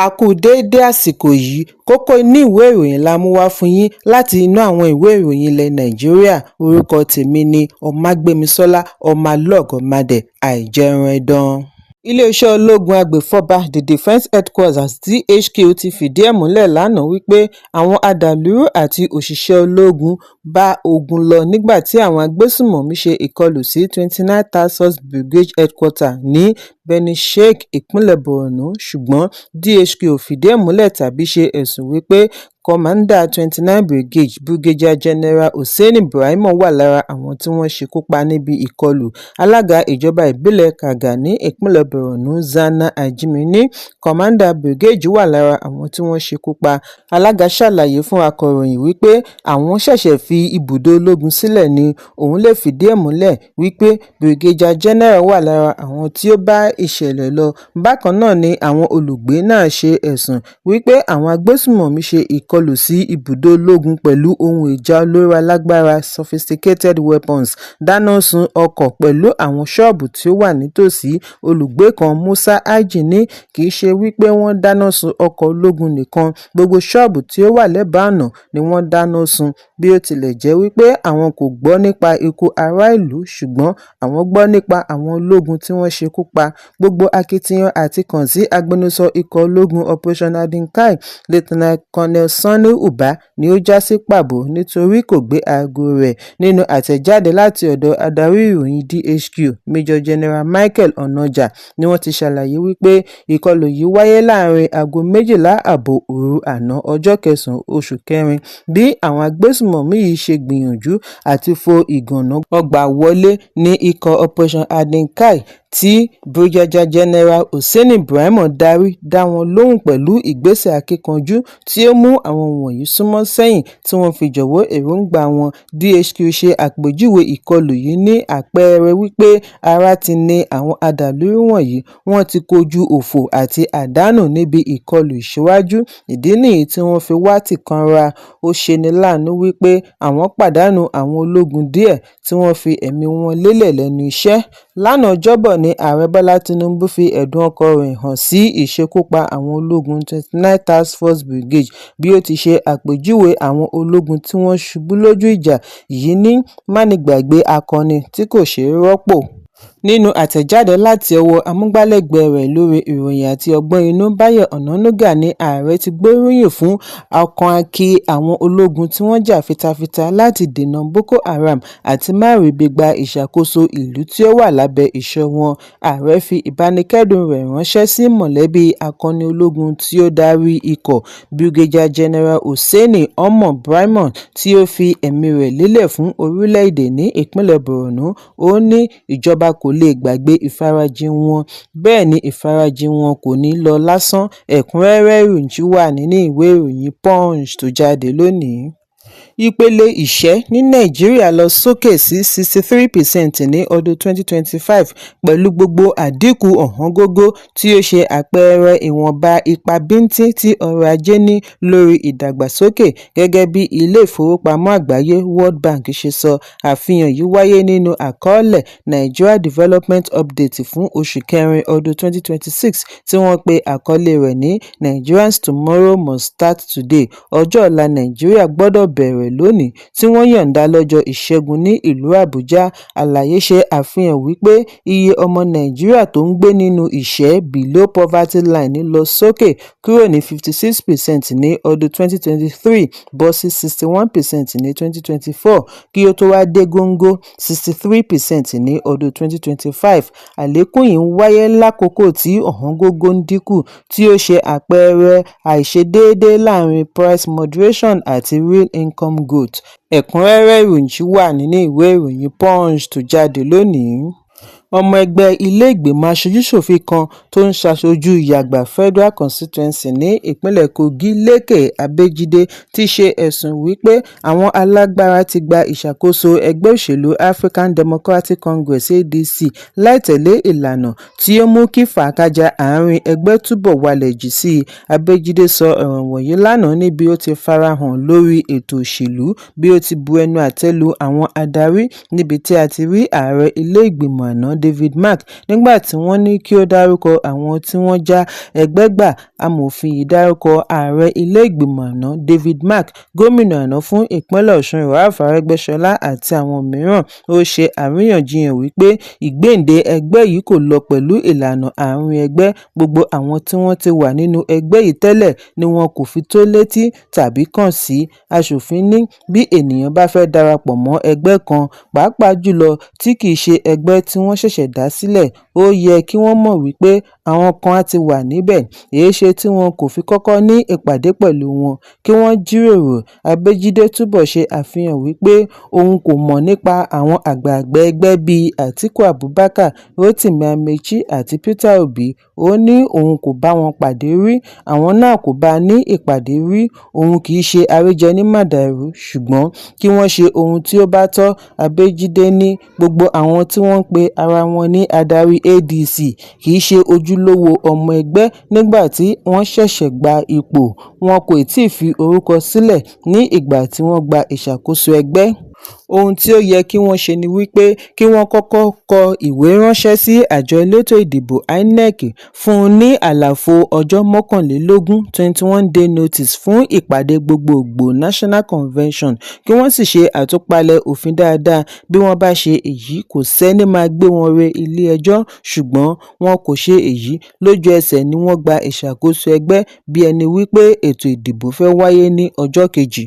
A kú déédé àsìkò yìí. Kókó inú ìwé ìròyìn la mú wá fún yín láti inú àwọn ìwé ìròyìn ilẹ̀ Nàìjíríà. Orúkọ tèmi ni Ọmágbémisọ́lá Ọmọlọ́gọ̀mádé Àìjẹunẹdàn. Iléeṣẹ́ ológun agbèfọ́ba, the Defence Headquarters (DHQ) ti fìdí ẹ̀ múlẹ̀ lánàá wípé àwọn adàlúrú àti òṣìṣẹ́ ológun bá ogun lọ nígbà tí àwọn agbésùnmọ̀mí ṣe ìkọlù sí 29 Task Force Brigade Headquarters ní Birnin Sheikh, ìpínlẹ̀ Borno. Ṣùgbọ́n DHQ ò fìdí ẹ̀ múlẹ̀ tàbí ṣe ẹ̀sùn wípé Kọmáńdà 29 Brigade, Brigadier General Hussaini Ibrahim, wà lára àwọn tí wọ́n ṣekú pa níbi ìkọlù. Alága ìjọba ìbílẹ̀ Kaga ní ìpínlẹ̀ Borno, Zanna Ajimi, ní kọmáńdà bírígéèdì wà lára àwọn tí wọ́n ṣekú pa. Alága ṣàlàyé fún akọ̀ròyìn wípé àwọn ṣẹ̀ṣẹ̀ fi ibùdó ológun sílẹ̀ ní òun lè fìdí ẹ̀ múlẹ̀ wípé Brigadier General wà lára àwọn tí ó bá ìṣẹ̀lẹ̀ lọ. Bákan náà ni àwọn olùgbé náà ṣe ẹ̀sùn wípé àwọn agbésùnmọ̀mí ṣe ìkọlù sí ibùdó ológun pẹ̀lú ohun ìjà olóró alágbára sophisticated weapons, dáná sun ọkọ̀ pẹ̀lú àwọn ṣọ́ọ̀bù tí ó wà nítòsí. Olùgbé kan, Musa Haji, ní kì í ṣe wípé wọ́n dáná sun ọkọ̀ ológun nìkan, gbogbo ṣọ́ọ̀bù tí ó wà lẹ́bàá ọ̀nà ni wọ́n dáná sun. Bí ó tilẹ̀ jẹ́ wípé àwọn kò gbọ́ nípa ikú ará ìlú, ṣùgbọ́n àwọn gbọ́ nípa àwọn ológun tí wọ́n ṣekú pa. Gbogbo akitiyan àti kàn sí agbẹnusọ ikọ̀ ológun Operation Hadin Kai, Lt Col Sani Uba, ni ó já sí pàbó nítorí kò gbé aago rẹ̀. Nínú àtẹ̀jáde láti ọ̀dọ̀ adarí ìròyìn DHQ, Major General Michael Onoja, ni wọ́n ti ṣàlàyé wípé ìkọlù yìí wáyé láàárín aago 12:30 òru àná, ọjọ́ kẹsàn-án oṣù kẹrin. Bí àwọn agbésùnmọ̀mí yìí ṣe gbìyànjú àti fo ìgànná ọgbà wọlé ní ikọ̀ Operation Hadin Kai tí Brigadier General Hussaini Ibrahim darí dá wọn lóhùn pẹ̀lú ìgbésẹ̀ akíkanjú tí ó mú àwọn wọ̀nyí súnmọ́ sẹ́yìn tí wọ́n fi jọ̀wọ́ èròńgbà wọn. DHQ ṣe àpèjúwe ìkọlù yìí ní àpẹẹrẹ wípé ara ti ni àwọn adàlúrú wọ̀nyí, wọ́n ti kojú òfò àti àdánù níbi ìkọlù ìṣíwájú, ìdí nìyí tí wọ́n fi wá tìkanra. Ó ṣeni láàánú wípé àwọn pàdánù àwọn ológun díẹ̀ tí wọ́n fi ẹ̀mí wọn lélẹ̀ lẹ́nu iṣẹ́. Lánàá Ọjọ́bọ̀ ni Ààrẹ Bọ́lá Tinubu fi ẹ̀dùn ọkàn rẹ̀ hàn sí ìṣekúpa àwọn ológun 29 Task Force Brigade, bí ó ti ṣe àpèjúwe àwọn ológun tí wọ́n ṣubú lójú ìjà yìí ní mánigbàgbé akọni tí kò ṣeé rọ́pò. Nínú àtẹ̀jáde láti ọwọ́ amúgbálẹ́gbẹ̀ẹ́ rẹ̀ lórí ìròyìn àti ọgbọ́n inú, Báyọ̀ Ọ̀nànúgà, ní ààrẹ ti gbóríyìn fún ọkàn-akin àwọn ológun tí wọ́n jà fitafita láti dènà Boko Haram àti má ríbi gba ìṣàkóso ìlú tí ó wà lábẹ́ ìṣọ́ wọn. Ààrẹ fi ìbánikẹ́dùn rẹ̀ ránṣẹ́ sí mọ̀lẹ́bí akọni ológun tí ó darí ikọ̀, Brigadier General Hussaini Omo Brimah, tí ó fi ẹ̀mí rẹ̀ lélẹ̀ fún orílẹ̀-èdè ní ìpínlẹ̀ Borno. Ó ní ìjọba kò lè gbàgbé ìfarajìn wọn, bẹ́ẹ̀ ni ìfarajìn wọn kò ní lọ lásán. Ẹ̀kúnrẹ́rẹ́ ìròyìn wà nínú ìwé ìròyìn Punch tó jáde lónìí. Ìpele ìṣẹ́ ní Nàìjíríà lọ sókè sí 63% ní ọdún 2025 pẹ̀lú gbogbo àdínkù ọ̀wọ́ngógó, tí ó ṣe àpẹẹrẹ ìwọ̀nba ipa bíntín tí ọrọ̀ ajé ní lórí ìdàgbàsókè, gẹ́gẹ́ bí Ilé-ìfowópamọ́ Àgbáyé (World Bank) ṣe sọ. Àfihàn yìí wáyé nínú àkọọ́lẹ̀ Nigeria Development Update fún oṣù kẹrin ọdún 2026, tí wọ́n pe àkọlé rẹ̀ ní "Nigeria's Tomorrow Must Start Today" (Ọjọ́ Ọ̀la Nàìjíríà Gbọ́dọ̀ Bẹ̀rẹ̀ Lónìí), tí wọ́n yọ̀ǹda lọ́jọ́ Ìṣẹ́gun ní ìlú Àbújá. Àlàyé ṣe àfihàn wípé iye ọmọ Nàìjíríà tó ń gbé nínú ìṣẹ́ below poverty line lọ sókè kúrò ní 56% ní ọdún 2023 bọ́ sí 61% ní 2024, kí ó tó wá dé góńgó 63% ní ọdún 2025. Àlékún yìí ń wáyé lákòókò tí ọ̀wọ́ngógó ń dínkù, tí ó ṣe àpẹẹrẹ àìṣedéédé láàárín price moderation àti real income growth. Ẹ̀kúnrẹ́rẹ́ ìròyìn wà nínú ìwé ìròyìn Punch tó jáde lónìí. Ọmọ ẹgbẹ́ ilé ìgbìmọ̀ aṣojú-ṣòfin kan tó ń ṣaṣojú Yàgbà Federal Constituency ní ìpínlẹ̀ Kogi, Lékè Abéjídé, ti ṣe ẹ̀sùn wípé àwọn alágbára ti gba ìṣàkóso ẹgbẹ́ òṣèlú African Democratic Congress (ADC) láì tẹ̀lé ìlànà, tí ó mú kí fàákájàá àárín ẹgbẹ́ túbọ̀ walẹ̀ jìn sí i. Abéjídé sọ ọ̀rọ̀ wọ̀nyí lánàá níbi ó ti farahàn lórí ètò òṣèlú bí ó ti bu ẹnu àtẹ́ lu àwọn adarí, níbi tí a ti rí ààrẹ ilé ìgbìmọ̀ àná. David Mark nígbà tí wọ́n ní kí ó dárúkọ àwọn tí wọ́n já ẹgbẹ́ gbà. Amòfin yìí dárúkọ ààrẹ ilé-ìgbìmọ̀ àná David Mark, gómìnà àná fún ìpínlẹ̀ Ọ̀sùn Rauf Arégbèsọlá àti àwọn mìíràn. Ó ṣe àríyànjiyàn wípé ìgbéǹde ẹgbẹ́ yìí kò lọ pẹ̀lú ìlànà àárín ẹgbẹ́, gbogbo àwọn tí wọ́n ti wà nínú ẹgbẹ́ yìí tẹ́lẹ̀ ni wọn kò fi tó létí tàbí kàn sí. Aṣòfin ní bí ènìyàn bá fẹ́ darapọ̀ mọ́ ẹgbẹ́ kan, pàápàá jùlọ tí kìí ṣe ẹgbẹ́ tí wọ́n ṣẹ̀ṣẹ̀ dá sílẹ̀, ó yẹ kí wọ́n mọ̀ wípé àwọn kan á ti wà níbẹ̀, èéṣe tí wọn kò fi kọ́kọ́ ní ìpàdé pẹ̀lú wọn, kí wọ́n jíròrò. Babájídé túbọ̀ ṣe àfihàn wípé òun kò mọ̀ nípa àwọn àgbààgbà ẹgbẹ́ bíi Atiku Abubakar, Rotimi Amaechi àti Peter Obi. Ó ní òun kò bá wọn pàdé rí, àwọn náà kò bá a ní ìpàdé rí, òun kì í ṣe àríjẹ ní màdàrú, ṣùgbọ́n kí wọ́n ṣe ohun tí ó bá tọ́. Babájídé ní gbogbo àwọn tí wọ́n ń pe ara wọn ní adarí ADC kì í ṣe ojúlówó ọmọ ẹgbẹ́ nígbà tí wọ́n ṣẹ̀ṣẹ̀ gba ipò, wọn kò tíì fi orúkọ sílẹ̀ ní ìgbà tí wọ́n gba ìṣàkóso ẹgbẹ́. Ohun tí ó yẹ kí wọ́n ṣe ni wípé kí wọ́n kọ́kọ́ kọ ìwé ránṣẹ́ sí àjọ elétò ìdìbò INEC fún un ní àlàfo ọjọ́ 21, 21-day notice fún ìpàdé gbogboògbò National Convention, kí wọ́n sì ṣe àtúpalẹ̀ òfin dáadáa. Bí wọ́n bá ṣe èyí, kò sẹ́ni máa gbé wọn re ilé-ẹjọ́, ṣùgbọ́n wọn kò ṣe èyí, lójú ẹsẹ̀ ni wọ́n gba ìṣàkóso ẹgbẹ́ bí ẹni wípé ètò ìdìbò fẹ́ wáyé ní ọjọ́ kejì.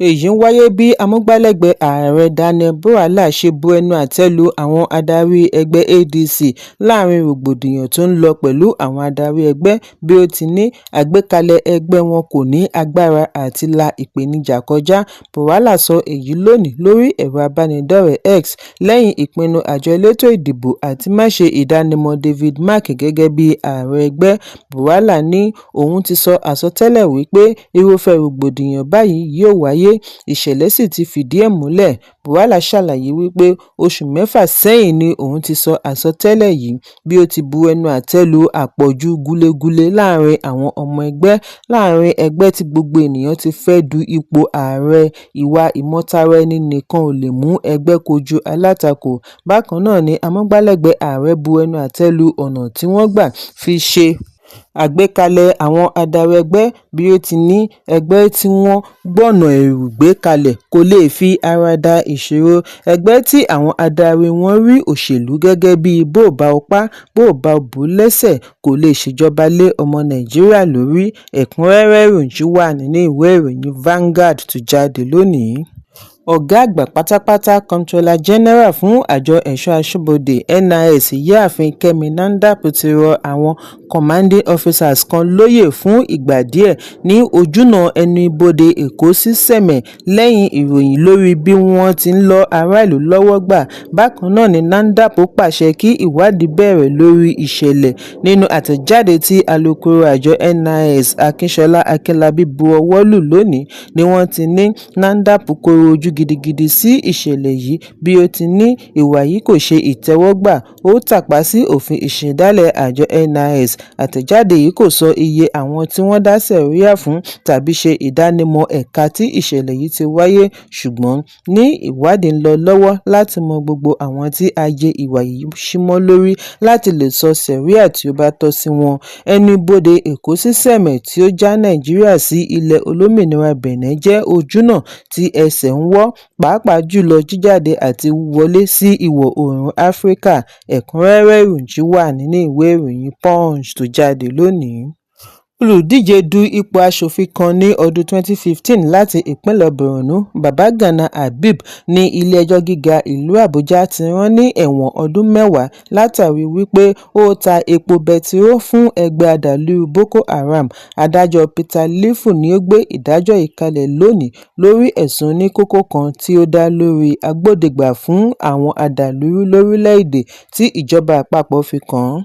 Èyí ń wáyé bí amúgbálẹ́gbẹ̀ẹ́ ààrẹ Daniel Bwala ṣe bu ẹnu àtẹ́ lu àwọn adarí ẹgbẹ́ ADC láàrin rògbòdìyàn tó ń lọ pẹ̀lú àwọn adarí ẹgbẹ́ bí ó ti ní àgbékalẹ̀ ẹgbẹ́ wọn kò ní agbára àti la ìpèníjà kọjá. Bwala sọ èyí lónìí lórí ẹ̀rọ ìbánidọ́rẹ̀ẹ́ X lẹ́yìn ìpinnu àjọ elétò ìdìbò àti má ṣe ìdánimọ̀ David Mark gẹ́gẹ́ bí ààrẹ ẹgbẹ́. Bwala ní òun ti sọ àsọtẹ́lẹ̀ wípé irúfẹ́ rògbòdìyàn báyìí yóò wáyé, ìṣẹ̀lẹ̀ sì ti fìdí ẹ̀ múlẹ̀. Bwala ṣàlàyé wípé oṣù mẹ́fà sẹ́yìn ni òun ti sọ àsọtẹ́lẹ̀ yìí bí ó ti bu ẹnu àtẹ́ lu àpọ̀jù gulegule láàrin àwọn ọmọ ẹgbẹ́. Láàrin ẹgbẹ́ tí gbogbo ènìyàn ti fẹ́ du ipò ààrẹ, ìwà ìmọtara-ẹni-nìkan ò lè mú ẹgbẹ́ kojú alátakò. Bákan náà ni amúgbálẹ́gbẹ̀ẹ́ ààrẹ bu ẹnu àtẹ́ lu ọ̀nà tí wọ́n gbà fi ṣe àgbékalẹ̀ àwọn adarí ẹgbẹ́ bí ó ti ní ẹgbẹ́ tí wọ́n gbọ̀nà ẹ̀rú gbé kalẹ̀ kò lè fi ara da ìṣòro. Ẹgbẹ́ tí àwọn adarí wọn rí òṣèlú gẹ́gẹ́ bíi bó-bá-o-pa bó-ò-bá-o-bù ú lẹ́sẹ̀ kò lè ṣèjọba lé ọmọ Nàìjíríà lórí. Ẹ̀kúnrẹ́rẹ́ ìròyìn wà nínú ìwé ìròyìn Vanguard tó jáde lónìí. Ọ̀gá àgbà pátápátá Comptroller General fún àjọ ẹ̀ṣọ́ aṣọ́bodè NIS Ìyáàfin Kẹ́mi Nandap ti rọ àwọn commanding officers kan lóyè fún ìgbà díẹ̀ ní ojúnà ẹnu-ibodè Èkó sí Sẹ́mẹ̀ lẹ́yìn ìròyìn lórí bí wọ́n ti ń lọ aráàlú lọ́wọ́ gbà. Bákan náà ni Nandap pàṣẹ kí ìwádìí bẹ̀rẹ̀ lórí ìṣẹ̀lẹ̀. Nínú àtẹ̀jáde tí alūkkóró àjọ NIS Akínṣọlá Akínlábí bu ọwọ́ lù lónìí ni wọ́n ti ní Nandap kọ̀rọ̀ ojú gidigidi sí ìṣẹ̀lẹ̀ yìí bí ó ti ní ìwà yìí kò ṣe ìtẹ́wọ́gbà, ó tàpá sí òfin ìṣẹ̀dálẹ̀ àjọ NIS. Àtẹ̀jáde yìí kò sọ iye àwọn tí wọ́n dá sẹ̀ríà fún tàbí ṣe ìdánimọ̀ ẹ̀ka tí ìṣẹ̀lẹ̀ yìí ti wáyé, ṣùgbọ́n ní ìwádìí ń lọ lọ́wọ́ láti mọ gbogbo àwọn tí àjẹ́ ìwà yìí ṣí mọ́ lórí láti lè sọ sẹ̀ríà tí ó bá tọ́ sí wọn. Ẹnu-ibodè Èkó sí Sẹ́mẹ̀ tí ó já Nàìjíríà sí ilẹ̀ olómìnira Bẹ̀nẹ̀ jẹ́ ojúnà tí ẹsẹ̀ ń wọ́, pàápàá jùlọ jíjáde àti wíwọlé sí Ìwọ̀-oòrùn Áfíríkà. Ẹ̀kúnrẹ́rẹ́ ìròyìn wà nínú ìwé ìròyìn Punch tó jáde lónìí. Olùdíje du ipò aṣòfin kan ní ọdún 2015 láti ìpínlẹ̀ Borno, Babagana Habib ní ilé-ẹjọ́ gíga ìlú Àbújá ti rán ní ẹ̀wọ̀n ọdún 10 látàrí wípé ó ta epo bẹtiró fún ẹgbẹ́ adàlúrú Boko Haram. Adájọ́ Peter Lifu ni ó gbé ìdájọ́ yìí kalẹ̀ lónìí lórí ẹ̀sùn oníkókó kan tí ó dá lórí agbódegbà fún àwọn adàlúrú lórílẹ̀-èdè tí ìjọba àpapọ̀ fi kàn án.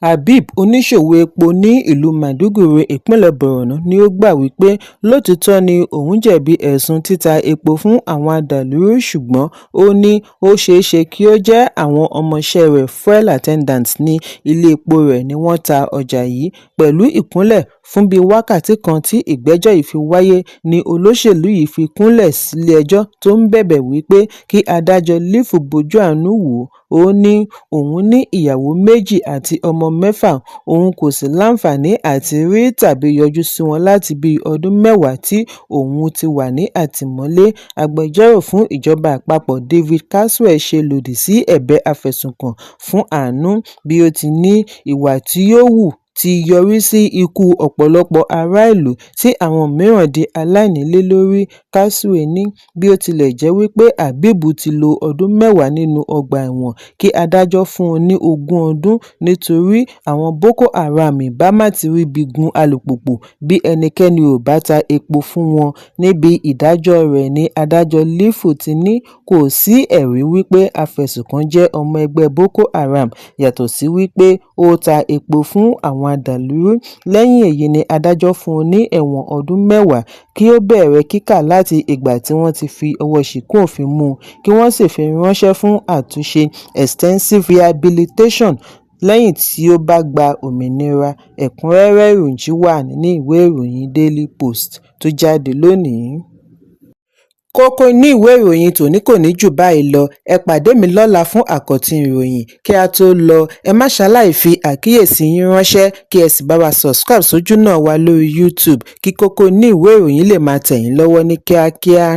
Habib, oníṣòwò epo ní ìlú Maiduguri, ìpínlẹ̀ Borno, ni ó gbà wípé lótìítọ́ ni òun jẹ̀bi ẹ̀sùn títa epo fún àwọn adàlúrú, ṣùgbọ́n ó ní ó ṣeéṣe kí ó jẹ́ àwọn ọmọọṣẹ́ rẹ̀, fuel attendants, ní iléepo rẹ̀ ni wọ́n ta ọjà yìí. Pẹ̀lú ìkúnlẹ̀ fún bíi wákàtí kan tí ìgbẹ́jọ́ yìí fi wáyé ní olóṣèlú yìí fi kúnlẹ̀ sílé-ẹjọ́ tó ń bẹ̀bẹ̀ wípé kí adájọ́ Lifu bojú àánú wò ó. Ní òun ní ìyàwó méjì àti ọmọ mẹ́fà, òun kò sì láǹfààní àti rí tàbí yọjú sí wọn láti bíi ọdún 10 tí òun ti wà ní àtìmọ́lé. Agbẹjọ́rò fún ìjọba àpapọ̀ David Carswell ṣe lòdì sí ẹ̀bẹ̀ afẹ̀sùnkàn fún àánú, bí ó ti ní ìwà tí ó hù ti yọrí sí ikú ọ̀pọ̀lọpọ̀ ará ìlú tí àwọn mìíràn di aláìnílé lórí. Carswell ní bí ó tilẹ̀ jẹ́ wípé Habib ti lo ọdún 10 nínú ọgbà ẹ̀wọ̀n, kí adájọ́ fún un ní 20 ọdún nítorí àwọn Boko Haram ìbá má ti ríbi gun alùpùpù bí ẹnikẹ́ni ò bá ta epo fún wọn. Níbi ìdájọ́ rẹ̀ ní adájọ́ Lifu ti ní kò sí ẹ̀rí wípé afẹ̀sùnkàn jẹ́ ọmọ ẹgbẹ́ Boko Haram, yàtọ̀ sí wípé ó ta epo fún àwọn adàlúrú. Lẹ́yìn èyí ni adájọ́ fún un ní ẹ̀wọ̀n ọdún 10, kí ó bẹ̀rẹ̀ kíkà láti ìgbà tí wọ́n ti fi ọwọ́ ṣìkún òfin mú un, kí wọ́n sì fi ránṣẹ́ fún àtúnṣe, extensive rehabilitation, lẹ́yìn tí ó bá gba òmìnira. Ẹ̀kúnrẹ́rẹ́ ìròyìn yìí wà nínú ìwé ìròyìn Daily Post tó jáde lónìí. Kókó inú ìwé ìròyìn tòní kò ní jù báyìí lọ. Ẹ pàdé mi lọ́la fún àkọ́tún ìròyìn. Kí a tó lọ, ẹ má ṣaláì fi àkíyèsí yín ránṣẹ́, kí ẹ sì bá wa subscribe sójúnà wa lórí YouTube kí kókó inú ìwé ìròyìn lè máa tẹ̀ yín lọ́wọ́ ní kíákíá.